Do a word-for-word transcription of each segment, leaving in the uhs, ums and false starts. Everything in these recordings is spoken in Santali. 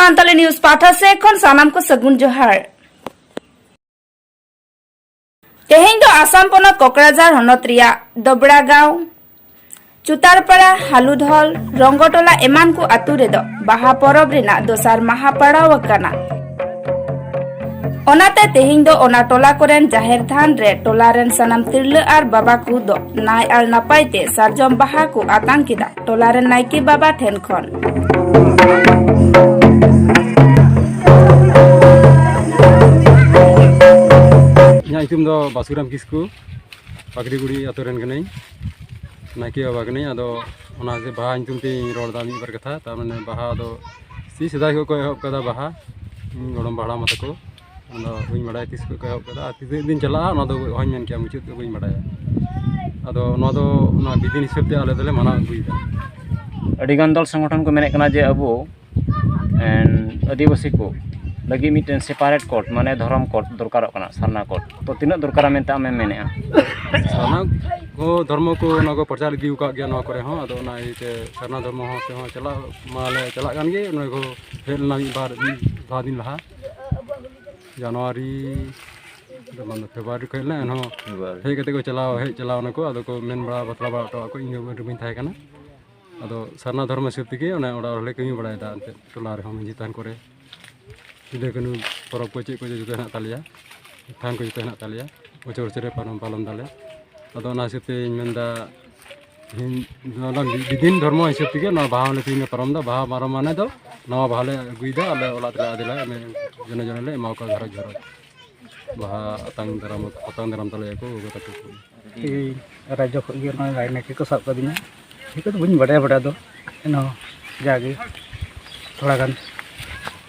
ᱥᱟᱱᱛᱟᱲᱤ ᱱᱤᱭᱩᱡᱽ ᱯᱟᱦᱴᱟ ᱥᱮᱫ ᱠᱷᱚᱱ ᱥᱟᱱᱟᱢ ᱠᱚ ᱥᱟᱹᱜᱩᱱ ᱡᱚᱦᱟᱨ᱾ ᱛᱮᱦᱮᱧ ᱫᱚ ᱟᱥᱟᱢ ᱯᱚᱱᱚᱛ ᱠᱚᱠᱨᱟᱡᱷᱟᱨ ᱦᱚᱱᱚᱛ ᱨᱮᱭᱟᱜ ᱫᱚᱵᱲᱟᱜᱟᱸᱣ ᱪᱩᱛᱟᱨᱯᱟᱲᱟ, ᱦᱟᱞᱩᱰᱷᱚᱞ, ᱨᱚᱝᱜᱚᱴᱚᱞᱟ ᱮᱢᱟᱱ ᱠᱚ ᱟᱹᱛᱩ ᱨᱮᱫᱚ ᱵᱟᱦᱟ ᱯᱚᱨᱚᱵᱽ ᱨᱮᱱᱟᱜ ᱫᱚᱥᱟᱨ ᱢᱟᱦᱟ ᱯᱟᱲᱟᱣ ᱟᱠᱟᱱᱟ᱾ ᱚᱱᱟᱛᱮ ᱛᱮᱦᱮᱧ ᱫᱚ ᱚᱱᱟ ᱴᱚᱞᱟ ᱠᱚᱨᱮᱱ ᱡᱟᱦᱮᱨ ᱛᱷᱟᱱ ᱨᱮ ᱴᱚᱞᱟ ᱨᱮᱱ ᱥᱟᱱᱟᱢ ᱛᱤᱨᱞᱟᱹ ᱟᱨ ᱵᱟᱵᱟ ᱠᱚ ᱫᱚ ᱱᱟᱭ ᱟᱨ ᱱᱟᱯᱟᱭ ᱛᱮ ᱥᱟᱨᱡᱚᱢ ᱵᱟᱦᱟ ᱠᱚ ᱟᱛᱟᱝ ᱠᱮᱫᱟ ᱴᱚᱞᱟ ᱨᱮᱱ ᱱᱟᱭᱠᱮ ᱵᱟᱵᱟ ᱴᱷᱮᱱ ᱠᱷᱚᱱ᱾ ᱤᱧᱟᱹᱜ ᱧᱩᱛᱩᱢ ᱫᱚ ᱵᱟᱥᱩᱨᱟᱢ ᱠᱤᱥᱠᱩ, ᱯᱟᱠᱲᱤᱜᱩᱲᱤ ᱟᱛᱳ ᱨᱮᱱ ᱠᱟᱹᱱᱟᱹᱧ, ᱱᱟᱭᱠᱮ ᱵᱟᱵᱟ ᱠᱟᱹᱱᱟᱹᱧ᱾ ᱟᱫᱚ ᱚᱱᱟ ᱡᱮ ᱵᱟᱦᱟ ᱧᱩᱛᱩᱢ ᱛᱤᱧ ᱨᱚᱲ ᱮᱫᱟ ᱢᱤᱫ ᱵᱟᱨ ᱠᱟᱛᱷᱟ, ᱛᱟᱨ ᱢᱟᱱᱮ ᱵᱟᱦᱟ ᱫᱚ ᱥᱮᱭ ᱥᱮᱫᱟᱭ ᱠᱷᱚᱱ ᱠᱚ ᱮᱦᱚᱵ ᱠᱟᱫᱟ ᱵᱟᱦᱟ, ᱤᱧ ᱜᱚᱲᱚᱢ ᱵᱟ ᱦᱟᱲᱟᱢ ᱛᱟᱠᱚ᱾ ᱟᱫᱚ ᱵᱟᱹᱧ ᱵᱟᱲᱟᱭᱟ ᱛᱤᱥ ᱠᱷᱚᱱ ᱠᱚ ᱮᱦᱚᱵ ᱠᱟᱫᱟ ᱟᱨ ᱛᱤᱱᱟᱹᱜ ᱫᱤᱱ ᱪᱟᱞᱟᱜᱼᱟ, ᱚᱱᱟ ᱫᱚ ᱚᱦᱚᱧ ᱢᱮᱱ ᱠᱮᱭᱟ, ᱢᱩᱪᱟᱹᱫ ᱫᱚ ᱵᱟᱹᱧ ᱵᱟᱲᱟᱭᱟ᱾ ᱟᱫᱚ ᱱᱚᱣᱟ ᱫᱚ ᱚᱱᱟ ᱵᱤᱫᱤᱱ ᱦᱤᱥᱟᱹᱵ ᱛᱮ ᱟᱞᱮ ᱫᱚᱞᱮ ᱢᱟᱱᱟᱣ ᱟᱹᱜᱩᱭᱮᱫᱟ᱾ ᱟᱹᱰᱤᱜᱟᱱ ᱫᱚᱞ ᱥᱚᱝᱜᱚᱴᱷᱚᱱ ᱠᱚ ᱢᱮᱱᱮᱫ ᱠᱟᱱᱟ ᱡᱮ ᱟᱵᱚ ᱮᱱ, ᱟᱹᱫᱤᱵᱟᱹᱥᱤ ᱠᱚ ᱞᱟᱹᱜᱤᱫ ᱢᱤᱫᱴᱮᱱ ᱥᱮᱯᱟᱨᱮᱴ ᱠᱳᱰ, ᱢᱟᱱᱮ ᱫᱷᱚᱨᱚᱢ ᱠᱳᱰ ᱫᱚᱨᱠᱟᱨᱚᱜ ᱠᱟᱱᱟ, ᱥᱟᱨᱱᱟ ᱠᱳᱰ᱾ ᱛᱚ, ᱛᱤᱱᱟᱹᱜ ᱫᱚᱨᱠᱟᱨᱟ ᱢᱮᱱᱛᱮ ᱟᱢᱮᱢ ᱢᱮᱱᱮᱫᱼᱟ? ᱥᱟᱨᱱᱟ ᱠᱚ ᱫᱷᱚᱨᱢᱚ ᱠᱚ ᱱᱚᱣᱟ ᱠᱚ ᱯᱨᱚᱪᱟᱨ ᱤᱫᱤ ᱟᱠᱟᱫ ᱜᱮᱭᱟ ᱱᱚᱣᱟ ᱠᱚᱨᱮ ᱦᱚᱸ᱾ ᱟᱫᱚ ᱚᱱᱟ ᱤᱭᱟᱹᱛᱮ ᱥᱟᱨᱱᱟ ᱫᱷᱚᱨᱢᱚ ᱦᱚᱸ ᱛᱮᱦᱚᱸ ᱪᱟᱞᱟᱜ ᱢᱟᱞᱮ ᱪᱟᱞᱟᱜ ᱠᱟᱱ ᱜᱮ᱾ ᱱᱚᱜᱼᱚᱭ ᱠᱚ ᱦᱮᱡ ᱞᱮᱱᱟ ᱢᱤᱫ ᱵᱟᱨ, ᱢᱤᱫ ᱫᱷᱟᱣ ᱫᱤᱱ ᱞᱟᱦᱟ, ᱡᱟᱱᱩᱣᱟᱨᱤ ᱫᱚ ᱵᱟᱝ, ᱯᱷᱮᱵᱽᱨᱩᱣᱟᱨᱤ ᱠᱚ ᱦᱮᱡ ᱞᱮᱱᱟ᱾ ᱮᱱᱦᱚᱸ ᱯᱷᱮᱵᱽᱨᱩᱣᱟᱨᱤ᱾ ᱦᱮᱡ ᱠᱟᱛᱮ ᱠᱚ ᱪᱟᱞᱟᱣ, ᱦᱮᱡ ᱪᱟᱞᱟᱣ ᱱᱟᱠᱚ᱾ ᱟᱫᱚ ᱠᱚ ᱢᱮᱱ ᱵᱟᱲᱟ ᱵᱟᱛᱞᱟᱣ ᱵᱟᱲᱟ ᱦᱚᱴᱚ ᱟᱠᱚ, ᱤᱧ ᱫᱚ ᱵᱟᱹᱧ ᱛᱟᱦᱮᱸ ᱠᱟᱱᱟ᱾ ᱟᱫᱚ ᱥᱟᱨᱱᱟ ᱫᱷᱚᱨᱢᱚ ᱦᱤᱥᱟᱹᱵ ᱛᱮᱜᱮ ᱚᱱᱮ ᱚᱲᱟᱜ ᱨᱮᱞᱮ ᱠᱟᱹᱢᱤ ᱵᱟᱲᱟᱭᱮᱫᱟ, ᱮᱱᱛᱮᱫ ᱴᱚᱞᱟ ᱨᱮᱦᱚᱸ ᱢᱟᱹᱡᱷᱤ ᱛᱷᱟᱱ ᱠᱚᱨᱮ᱾ ᱥᱤᱫᱩ ᱠᱟᱹᱱᱦᱩ ᱯᱚᱨᱚᱵᱽ ᱠᱚ ᱪᱮᱫ ᱠᱚ ᱡᱚᱛᱚ ᱦᱮᱱᱟᱜ ᱛᱟᱞᱮᱭᱟ, ᱛᱷᱟᱱ ᱠᱚ ᱡᱚᱛᱚ ᱦᱮᱱᱟᱜ ᱛᱟᱞᱮᱭᱟ, ᱵᱚᱪᱷᱚᱨ ᱵᱚᱪᱷᱚᱨ ᱨᱮ ᱯᱟᱞᱚᱱ, ᱯᱟᱞᱚᱱ ᱫᱟᱞᱮ᱾ ᱟᱫᱚ ᱚᱱᱟ ᱦᱤᱥᱟᱹᱵ ᱛᱮᱧ ᱢᱮᱱᱫᱟ, ᱛᱮᱦᱮᱧ ᱱᱚᱣᱟ ᱫᱚ ᱵᱤᱫᱤᱱ ᱫᱷᱚᱨᱢᱚ ᱦᱤᱥᱟᱹᱵ ᱛᱮᱜᱮ ᱱᱚᱣᱟ ᱵᱟᱦᱟ ᱦᱚᱸᱞᱮ ᱛᱮᱦᱮᱧ ᱞᱮ ᱯᱟᱨᱚᱢ ᱮᱫᱟ᱾ ᱵᱟᱦᱟ ᱯᱟᱨᱚᱢ ᱢᱟᱱᱮ ᱫᱚ ᱱᱟᱣᱟ ᱵᱟᱦᱟ ᱞᱮ ᱟᱹᱜᱩᱭᱮᱫᱟ, ᱟᱞᱮ ᱚᱲᱟᱜ ᱛᱮᱞᱮ ᱟᱫᱮᱨᱟ, ᱡᱚᱱᱮ ᱡᱚᱱᱮ ᱞᱮ ᱮᱢᱟ ᱠᱚᱣᱟ ᱜᱷᱟᱨᱚᱸᱡᱽ ᱜᱷᱟᱨᱚᱸᱡᱽ᱾ ᱵᱟᱦᱟ ᱟᱛᱟᱝ ᱫᱟᱨᱟᱢ, ᱟᱛᱟᱝ ᱫᱟᱨᱟᱢ ᱛᱟᱞᱮᱭᱟᱠᱚ ᱜᱚᱜᱚ ᱛᱟᱠᱚ ᱠᱚ᱾ ᱤᱧ ᱨᱟᱡᱽᱡᱚ ᱠᱷᱚᱱ ᱜᱮ ᱱᱚᱜᱼᱚᱭ ᱨᱟᱡᱽᱱᱤᱛᱤ ᱠᱚ ᱥᱟᱵ ᱠᱟᱹᱫᱤᱧᱟ᱾ ᱴᱷᱤᱠ ᱫᱚ ᱵᱟᱹᱧ ᱵᱟᱰᱟᱭᱟ, ᱵᱟᱰᱟᱭ ᱫᱚ ᱮᱱᱦᱚᱸ ᱡᱟᱜᱮ ᱛᱷᱚᱲᱟ ᱜᱟᱱ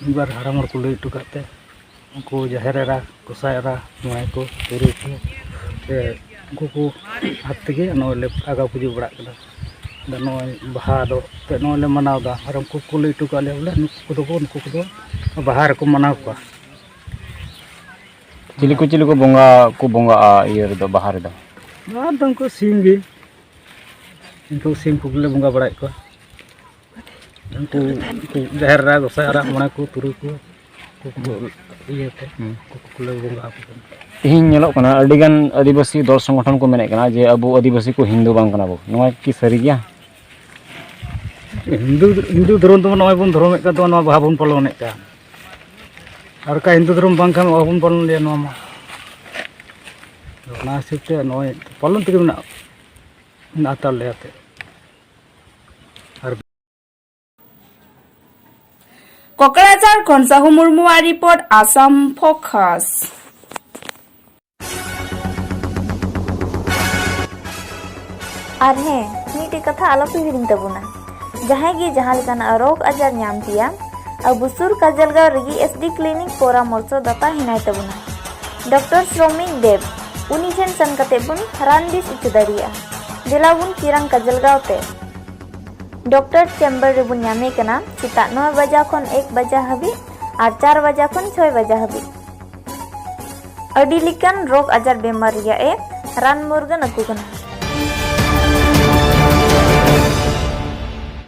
ᱢᱤᱫ ᱵᱟᱨ ᱦᱟᱲᱟᱢ ᱦᱚᱲ ᱠᱚ ᱞᱟᱹᱭ ᱦᱚᱴᱚ ᱠᱟᱜ ᱛᱮ, ᱩᱱᱠᱩ ᱡᱟᱦᱮᱨ ᱮᱨᱟ, ᱜᱚᱸᱥᱟᱭ ᱮᱨᱟ, ᱢᱚᱬᱮ ᱠᱚ, ᱛᱩᱨᱩᱭ ᱠᱚ, ᱥᱮ ᱩᱱᱠᱩ ᱠᱚ ᱦᱟᱛ ᱛᱮᱜᱮ ᱱᱚᱜᱼᱚᱭ ᱞᱮ ᱟᱜᱟᱣ ᱯᱩᱡᱟᱹ ᱵᱟᱲᱟᱜ ᱠᱟᱱᱟ᱾ ᱟᱫᱚ ᱱᱚᱜᱼᱚᱭ ᱵᱟᱦᱟ ᱫᱚ ᱮᱱᱛᱮᱫ ᱱᱚᱜᱼᱚᱭ ᱞᱮ ᱢᱟᱱᱟᱣ ᱮᱫᱟ᱾ ᱟᱨ ᱩᱱᱠᱩ ᱠᱚ ᱞᱟᱹᱭ ᱦᱚᱴᱚ ᱠᱟᱜ ᱞᱮᱭᱟ ᱵᱚᱞᱮ ᱱᱩᱠᱩ ᱠᱚᱫᱚ ᱠᱚ, ᱱᱩᱠᱩ ᱠᱚᱫᱚ ᱵᱟᱦᱟ ᱨᱮᱠᱚ ᱢᱟᱱᱟᱣ ᱠᱚᱣᱟ᱾ ᱪᱤᱞᱤ ᱠᱚ, ᱪᱤᱞᱤ ᱠᱚ ᱵᱚᱸᱜᱟ ᱠᱚ ᱵᱚᱸᱜᱟᱜᱼᱟ ᱤᱭᱟᱹ ᱨᱮᱫᱚ, ᱵᱟᱦᱟ ᱨᱮᱫᱚ? ᱵᱟᱦᱟ ᱨᱮᱫᱚ ᱩᱱᱠᱩ ᱥᱤᱢ ᱜᱮ, ᱩᱱᱠᱩ ᱥᱤᱢ ᱠᱚᱜᱮ ᱞᱮ ᱵᱚᱸᱜᱟ ᱵᱟᱲᱟᱭᱮᱫ ᱠᱚᱣᱟ᱾ ᱩᱱᱠᱩ, ᱩᱱᱠᱩ ᱡᱟᱦᱮᱨ ᱮᱨᱟ, ᱜᱚᱸᱥᱟᱭ ᱦᱟᱲᱟᱢ, ᱢᱚᱬᱮ ᱠᱚ, ᱛᱩᱨᱩᱭ ᱠᱚ, ᱩᱱᱠᱩ ᱠᱚ ᱤᱭᱟᱹᱛᱮ, ᱦᱩᱸ᱾ ᱩᱱᱠᱩ ᱠᱚᱞᱮ ᱵᱚᱸᱜᱟ ᱟᱠᱚ ᱠᱟᱱᱟ᱾ ᱛᱮᱦᱮᱧ ᱧᱮᱞᱚᱜ ᱠᱟᱱᱟ, ᱟᱹᱰᱤᱜᱟᱱ ᱟᱹᱫᱤᱵᱟᱹᱥᱤ ᱫᱚᱞ ᱥᱚᱝᱜᱚᱴᱷᱚᱱ ᱠᱚ ᱢᱮᱱᱮᱫ ᱠᱟᱱᱟ ᱡᱮ ᱟᱵᱚ ᱟᱹᱫᱤᱵᱟᱹᱥᱤ ᱠᱚ ᱦᱤᱱᱫᱩ ᱵᱟᱝ ᱠᱟᱱᱟ ᱵᱚ᱾ ᱱᱚᱣᱟ ᱠᱤ ᱥᱟᱹᱨᱤ ᱜᱮᱭᱟ? ᱦᱤᱱᱫᱩ, ᱦᱤᱱᱫᱩ ᱫᱷᱚᱨᱚᱢ ᱫᱚ ᱱᱚᱜᱼᱚᱭ ᱵᱚᱱ ᱫᱷᱚᱨᱚᱢᱮᱫ ᱠᱟᱱ ᱛᱟᱵᱚᱱᱟ, ᱱᱚᱣᱟ ᱵᱟᱦᱟ ᱵᱚᱱ ᱯᱟᱞᱚᱱᱮᱫ ᱠᱟᱱ᱾ ᱟᱨ ᱚᱠᱟ ᱦᱤᱱᱫᱩ ᱫᱷᱚᱨᱚᱢ ᱵᱟᱝ ᱠᱷᱟᱱ ᱵᱟᱵᱚᱱ ᱯᱟᱞᱚᱱ ᱞᱮᱭᱟ ᱱᱚᱣᱟ ᱢᱟ᱾ ᱚᱱᱟ ᱦᱤᱥᱟᱹᱵ ᱛᱮ ᱱᱚᱜᱼᱚᱭ ᱯᱟᱞᱚᱱ ᱛᱮᱜᱮ ᱢᱮᱱᱟᱜ, ᱢᱮᱱᱟᱜ ᱦᱟᱛᱟᱲ ᱞᱮᱭᱟ ᱛᱮ᱾ ᱟᱨ ᱠᱚᱠᱲᱟᱡᱷᱟᱲ ᱠᱷᱚᱱ ᱥᱟᱦᱩ ᱢᱩᱨᱢᱩᱣᱟᱜ ᱨᱤᱯᱳᱨᱴ, ᱟᱥᱟᱢ ᱯᱷᱳᱠᱟᱥ᱾ ᱟᱨ ᱦᱮᱸ, ᱢᱤᱫᱴᱮᱡ ᱠᱟᱛᱷᱟ ᱟᱞᱚᱯᱮ ᱦᱤᱲᱤᱧ ᱛᱟᱵᱚᱱᱟ, ᱡᱟᱦᱟᱸᱭ ᱜᱮ ᱡᱟᱦᱟᱸ ᱞᱮᱠᱟᱱᱟᱜ ᱨᱳᱜᱽ ᱟᱡᱟᱨ ᱧᱟᱢ ᱯᱮᱭᱟ, ᱟᱵᱚ ᱥᱩᱨ ᱠᱟᱡᱚᱞᱜᱟᱸᱣ ᱨᱮᱜᱮ ᱮᱥ ᱰᱤ ᱠᱞᱤᱱᱤᱠ ᱯᱚᱨᱟᱢᱚᱨᱥᱚ ᱫᱟᱛᱟ ᱦᱮᱱᱟᱭ ᱛᱟᱵᱚᱱᱟ, ᱰᱚᱠᱴᱚᱨ ᱥᱨᱚᱢᱤᱠ ᱫᱮᱵ᱾ ᱩᱱᱤ ᱴᱷᱮᱱ ᱥᱮᱱ ᱠᱟᱛᱮ ᱵᱚᱱ ᱨᱟᱱ ᱵᱮᱥ ᱦᱚᱪᱚ ᱫᱟᱲᱮᱭᱟᱜᱼᱟ᱾ ᱫᱮᱞᱟ ᱵᱚᱱ ᱪᱤᱨᱟᱝ ᱠᱟᱡᱚᱞᱜᱟᱸᱣ ᱛᱮ᱾ ᱰᱚᱠᱴᱚᱨ ᱪᱮᱢᱵᱟᱨ ᱨᱮᱵᱚᱱ ᱧᱟᱢᱮ ᱠᱟᱱᱟ ᱥᱮᱛᱟᱜ ᱱᱚᱭ ᱵᱟᱡᱟ ᱠᱷᱚᱱ ᱮᱠ ᱵᱟᱡᱟ ᱦᱟᱹᱵᱤᱡ ᱟᱨ ᱪᱟᱨ ᱵᱟᱡᱟ ᱠᱷᱚᱱ ᱪᱷᱚᱭ ᱵᱟᱡᱟ ᱦᱟᱹᱵᱤᱡ᱾ ᱟᱹᱰᱤ ᱞᱮᱠᱟᱱ ᱨᱳᱜᱽ ᱟᱡᱟᱨ ᱵᱮᱢᱟᱨ ᱨᱮᱭᱟᱜ ᱮ ᱨᱟᱱ ᱢᱩᱨᱜᱟᱹᱱ ᱟᱠᱚ ᱠᱟᱱᱟ᱾